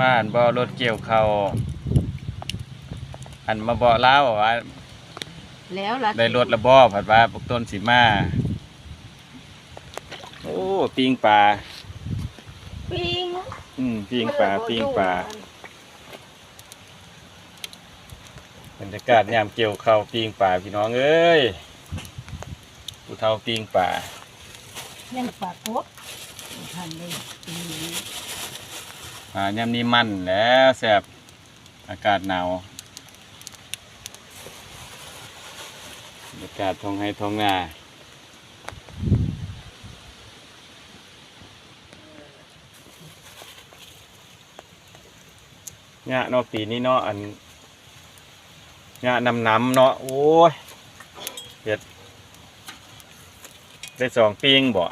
ມາອັນບໍ່ ລົດກ່ຽວເຂົ້າ ອັນມາເບາະລາວວ່າ ແລ້ວລະ ໄດ້ລົດລະບໍ່ ພັດວ່າພວກຕົນຊິມາ. ໂອ້ ປີ້ງປາ ປີ້ງ ອືມ ປີ້ງປາ ປີ້ງປາ. ບັນຍາກາດຍາມກ່ຽວເຂົ້າ ປີ້ງປາ ພີ່ນ້ອງເອີຍ ຜູ້ເຖົ້າປີ້ງປາ ຍັງປາກົບ ທັນເລີຍ ປາຍາມນີ້ມັນແຫຼະແຊບ ອາກາດໜາວ ບັນຍາກາດທ້ອງໄຮ່ທ້ອງນາ. ຫຍ້າເນາະ ປີນີ້ເນາະ ອັນຫຍ້ານຳໆເນາະ ໂອ້ຍ ເຮັດໄດ້ສອງປີ້ງບໍ?